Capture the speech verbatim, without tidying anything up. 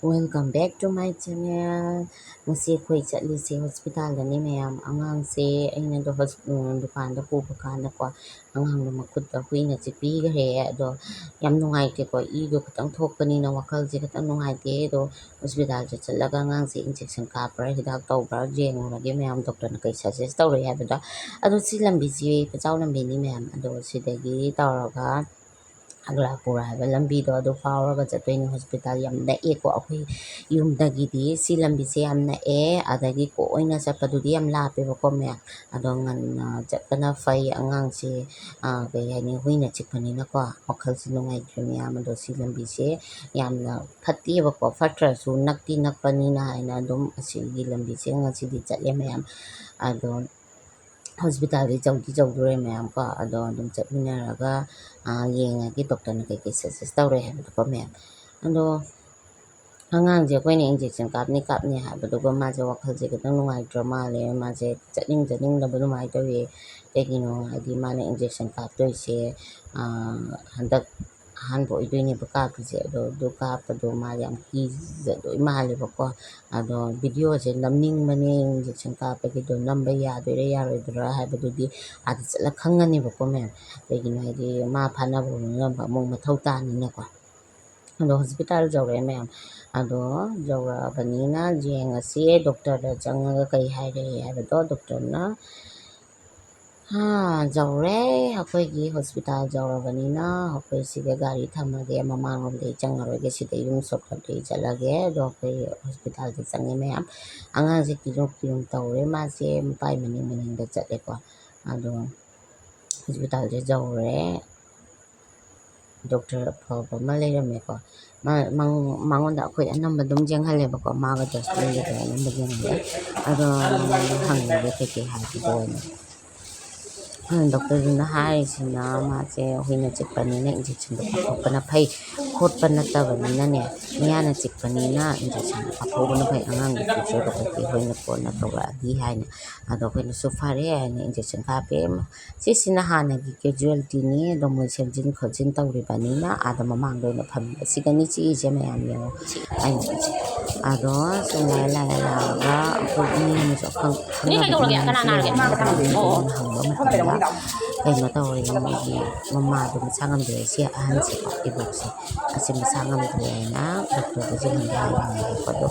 Welcome back to my channel. ꯉꯁꯤ ꯑꯩꯈꯣꯏ ꯆꯠꯂꯤꯁꯦ ꯍꯣꯁꯄꯤꯇꯥꯜꯗꯅꯤ ꯃꯌꯥꯝ꯫ ꯑꯉꯥꯡꯁꯦ ꯑꯩꯅꯗꯣ ꯍꯣꯁ-, ꯎꯝ, ꯗꯨꯀꯥꯟꯗ ꯄꯨꯕ ꯀꯥꯟꯗꯀꯣ, ꯑꯉꯥꯡꯗꯣ ꯃꯈꯨꯠꯇ ꯍꯨꯏꯅ ꯆꯤꯛꯄꯤꯈ꯭ꯔꯦ꯫ ꯑꯗꯣ ꯌꯥꯝ ꯅꯨꯡꯉꯥꯏꯇꯦꯀꯣ, ꯏꯗꯣ ꯈꯤꯇꯪ ꯊꯣꯛꯄꯅꯤꯅ ꯋꯥꯈꯜꯁꯦ ꯈꯤꯇꯪ ꯅꯨꯡꯉꯥꯏꯇꯦ꯫ ꯑꯗꯣ ꯍꯣꯁꯄꯤꯇꯥꯜꯗ ꯆꯠꯂꯒ ꯑꯉꯥꯡꯁꯦ injection ꯀꯥꯞꯄ꯭ꯔꯥ, ꯍꯤꯗꯥꯛ ꯇꯧꯕ꯭ꯔꯥ ꯌꯦꯡꯉꯨꯔꯒꯦ ꯃꯌꯥꯝ, ꯗꯣꯛꯇꯔꯅ ꯀꯩ suggest ꯇꯧꯔꯛꯏ ꯍꯥꯏꯕꯗꯣ꯫ ꯑꯗꯣ ꯁꯤ ꯂꯝꯕꯤꯁꯤ ꯄꯆꯥꯎ ꯂꯝꯕꯤꯅꯤ ꯃꯌꯥꯝ꯫ ꯑꯗꯣ ꯁꯤꯗꯒꯤ ꯇꯧꯔꯒ ꯑꯒꯂꯥꯄꯨꯔ ꯍꯥꯏꯕ ꯂꯝꯕꯤꯗꯣ ꯑꯗꯨ ꯐꯥꯎꯔꯒ ꯆꯠꯇꯣꯏꯅꯤ꯫ ꯍꯣꯁꯄꯤꯇꯥꯜ ꯌꯥꯝ ꯅꯛꯑꯦꯀꯣ ꯑꯩꯈꯣꯏ ꯌꯨꯝꯗꯒꯤꯗꯤ꯫ ꯁꯤ ꯂꯝꯕꯤꯁꯦ ꯌꯥꯝ ꯅꯛꯑꯦ, ꯑꯗꯒꯤ ꯀꯣꯏꯅ ꯆꯠꯄꯗꯨꯗꯤ ꯌꯥꯝ ꯂꯥꯞꯄꯦꯕꯀꯣ ꯃꯌꯥꯝ꯫ ꯑꯗꯣ ꯉꯟꯅ ꯆꯠꯄꯅ ꯐꯩ꯫ ꯑꯉꯥꯡꯁꯦ, ꯑ, ꯀꯩ ꯍꯥꯏꯅꯤ, ꯍꯨꯏꯅ ꯆꯤꯛꯄꯅꯤꯅꯀꯣ ꯋꯥꯈꯜꯁꯦ ꯅꯨꯡꯉꯥꯏꯇ꯭ꯔꯦ ꯃꯌꯥꯝ꯫ ꯑꯗꯣ ꯁꯤ ꯂꯝꯕꯤꯁꯦ ꯌꯥꯝꯅ ꯐꯠꯇꯦꯕꯀꯣ, ꯐꯠꯇ꯭ꯔꯁꯨ ꯅꯛꯇꯤ ꯅꯛꯄꯅꯤꯅ ꯍꯥꯏꯅ ꯑꯗꯨꯝ ꯑꯁꯤꯒꯤ ꯂꯝꯕꯤꯁꯦ ꯉꯁꯤꯗꯤ ꯆꯠꯂꯦ ꯃꯌꯥꯝ꯫ ꯑꯗꯣ ꯍꯣꯁꯄꯤꯇꯥꯜꯗꯤ ꯌꯧꯗꯤ ꯌꯧꯗꯣꯔꯦ ꯃꯌꯥꯝ ꯀꯣ꯫ ꯑꯗꯣ ꯑꯗꯨꯝ ꯆꯠꯃꯤꯟꯅꯔꯒ, ꯑ, ꯌꯦꯡꯉꯒꯦ ꯗꯣꯛꯇꯔꯅ ꯀꯩꯀꯩ suggest ꯇꯧꯔꯦ ꯍꯥꯏꯕꯗꯣꯀꯣ ꯃꯌꯥꯝ꯫ ꯑꯗꯣ ꯑꯉꯥꯡꯁꯦ ꯑꯩꯈꯣꯏꯅ injection ꯀꯥꯞꯅꯤ ꯀꯥꯞꯅꯤ ꯍꯥꯏꯕꯗꯨꯒ ꯃꯥꯁꯦ ꯋꯥꯈꯜꯁꯦ ꯈꯤꯇꯪ ꯅꯨꯡꯉꯥꯏꯇ꯭ꯔ ꯃꯥꯜꯂꯦ꯫ ꯃꯥꯁꯦ ꯆꯠꯅꯤꯡ ꯆꯠꯅꯤꯡꯗꯕ ꯑꯗꯨꯃꯥꯏꯅ ꯇꯧꯋꯦ꯫ ꯀꯩꯒꯤꯅꯣ ꯍꯥꯏꯗꯤ ꯃꯥꯅ injection ꯀꯥꯞꯇꯣꯏꯁꯦ, ꯑ, ꯍꯟꯗꯛ ꯑꯍꯥꯟꯕ ꯑꯣꯏꯗꯣꯏꯅꯦꯕ ꯀꯥꯞꯄꯤꯁꯦ꯫ ꯑꯗꯣ ꯑꯗꯨ ꯀꯥꯞꯄꯗꯣ ꯃꯥ ꯌꯥꯝ ꯀꯤꯖꯗꯣꯏ ꯃꯥꯜꯂꯦꯕꯀꯣ꯫ ꯑꯗꯣ videoꯁꯦ ꯅꯝꯅꯤꯡꯕꯅꯦ, injection ꯀꯥꯞꯄꯒꯤꯗꯣ ꯅꯝꯕ ꯌꯥꯗꯣꯏꯔꯥ ꯌꯥꯔꯣꯏꯗꯣꯏꯔꯥ ꯍꯥꯏꯕꯗꯨꯗꯤ ꯑꯥꯗ ꯆꯠꯂ ꯈꯪꯉꯅꯦꯕꯀꯣ ꯃꯌꯥꯝ꯫ ꯀꯩꯒꯤꯅꯣ ꯍꯥꯏꯗꯤ ꯃꯥ ꯐꯥꯅꯕ ꯍꯣꯠꯅꯕ ꯑꯃꯨꯛ ꯃꯊꯧ ꯇꯥꯅꯤꯅꯀꯣ꯫ ꯑꯗꯣ ꯍꯣꯁꯄꯤꯇꯥꯜ ꯌꯧꯔꯛꯑꯦ ꯃꯌꯥꯝ꯫ ꯑꯗꯣ ꯌꯧꯔꯛꯑꯕꯅꯤꯅ ꯌꯦꯡꯉꯁꯤ ꯗꯣꯛꯇꯔꯗ ꯆꯪꯉꯒ ꯀꯩ ꯍꯥꯏꯔꯛꯏ ꯍꯥꯏꯕꯗꯣ꯫ ꯗꯣꯛꯇꯔꯅ, "ꯍꯥ, ꯌꯧꯔꯦ, ꯑꯩꯈꯣꯏꯒꯤ ꯍꯣꯁꯄꯤꯇꯥꯜ ꯌꯧꯔꯕꯅꯤꯅ ꯑꯩꯈꯣꯏ ꯁꯤꯗ ꯒꯥꯔꯤ ꯊꯝꯃꯒꯦ, ꯃꯃꯥꯡꯂꯣꯝꯗ ꯑꯩ ꯆꯪꯉꯔꯣꯏꯒꯦ, ꯁꯤꯗ ꯌꯨꯝ shortcutꯇ ꯑꯩ ꯆꯠꯂꯒꯦ꯫" ꯑꯗꯣ ꯑꯩꯈꯣꯏ ꯍꯣꯁꯄꯤꯇꯥꯜꯗ ꯆꯪꯉꯦ ꯃꯌꯥꯝ꯫ ꯑꯉꯥꯡꯁꯦ ꯀꯤꯔꯨꯝ ꯀꯤꯔꯨꯝ ꯇꯧꯔꯦ, ꯃꯥꯁꯦ ꯃꯄꯥꯏ ꯃꯅꯤꯡ ꯃꯅꯤꯡꯗ ꯆꯠꯂꯦꯀꯣ꯫ ꯑꯗꯣ ꯍꯣꯁꯄꯤꯇꯥꯜꯁꯦ ꯌꯧꯔꯦ꯫ ꯗꯣꯛꯇꯔ ꯑꯐꯕ ꯑꯃ ꯂꯩꯔꯝꯃꯦꯀꯣ꯫ ꯃꯥ-, ꯃꯉꯣꯟꯗ ꯑꯩꯈꯣꯏ ꯑꯅꯝꯕ ꯑꯗꯨꯝ ꯌꯦꯡꯍꯜꯂꯦꯕꯀꯣ꯫ ꯃꯥꯒ ꯖꯁꯇꯤꯟꯒꯗ ꯑꯅꯝꯕ ꯌꯦꯡꯍꯜꯂꯦ꯫ ꯑꯗꯣ ꯃꯉꯣꯟꯗ ꯍꯪꯉꯒꯦ ꯀꯩꯀꯩ ꯍꯥꯏꯒꯦꯗꯣꯅ꯫ ꯗꯣꯛꯇꯔꯗꯨꯅ ꯍꯥꯏꯔꯤꯁꯤꯅ ꯃꯥꯁꯦ ꯍꯨꯏꯅ ꯆꯤꯛꯄꯅꯤꯅ ꯏꯟꯖꯦꯛꯁꯟꯗꯣ ꯀꯥꯞꯊꯣꯛꯄꯅ ꯐꯩ, ꯈꯣꯠꯄ ꯅꯠꯇꯕꯅꯤꯅꯅꯦ, ꯃꯤꯌꯥꯅ ꯆꯤꯛꯄꯅꯤꯅ ꯏꯟꯖꯦꯛꯁꯟꯗꯣ ꯀꯥꯞꯍꯧꯕꯅ ꯐꯩ, ꯑꯉꯥꯡꯒꯤ ꯐ꯭ꯌꯨꯆꯔꯗꯣ ꯀꯩꯀꯩ ꯍꯨꯏꯅ ꯀꯣꯟꯅ ꯇꯧꯔꯛꯑꯗꯤ ꯍꯥꯏꯅ꯫ ꯑꯗꯣ ꯑꯩꯈꯣꯏꯅꯁꯨ ꯐꯔꯦ ꯍꯥꯏꯅ ꯏꯟꯖꯦꯛꯁꯟ ꯀꯥꯞꯄꯦ꯫ ꯁꯤꯁꯤꯅ ꯍꯥꯟꯅꯒꯤ ꯀꯦꯖꯨꯋꯦꯜꯇꯤꯅꯤ, ꯑꯗꯣ ꯃꯣꯏ ꯁꯦꯝꯖꯤꯟ ꯈꯣꯠꯆꯤꯟ ꯇꯧꯔꯤꯕꯅꯤꯅ ꯑꯥꯗ ꯃꯃꯥꯡꯗ ꯑꯣꯏꯅ ꯐꯝꯕ꯫ ꯁꯤꯒꯅꯤ ꯆꯤꯛꯏꯁꯦ ꯃꯌꯥꯝ ꯌꯦꯡꯉꯣ꯫ ꯑꯩꯅ ꯑꯗꯣ ꯁꯨꯝ ꯂꯥꯏ ꯂꯥꯏ ꯂꯥꯛꯑꯒ ꯑꯩꯈꯣꯏ ꯃꯤ ꯑꯃꯁꯨ ꯑꯈꯪ ꯃꯤ ꯀꯩꯗꯧꯔꯒꯦ? ꯀꯅꯥ ꯅꯥꯔꯒꯦ? ꯑꯣ, ꯑꯣ, ꯑꯣ꯫ ꯍꯪꯕ ꯃꯇꯝꯗ ꯀꯩꯅꯣ ꯇꯧꯔꯦ, ꯃꯣꯏꯒꯤ ꯃꯃꯥꯗꯣ ꯃꯁꯥ ꯉꯝꯗ꯭ꯔꯦ, ꯁꯤ ꯑꯍꯟꯁꯦꯀꯣ, ꯏꯕꯣꯛꯁꯦ, ꯑꯁꯤ ꯃꯁꯥ ꯉꯝꯗ꯭ꯔꯦꯅ ꯗꯣꯛꯇꯔꯗ ꯌꯦꯡꯍꯟꯒꯦ ꯍꯥꯏꯕꯅꯦꯕꯀꯣ꯫ ꯑꯗꯣ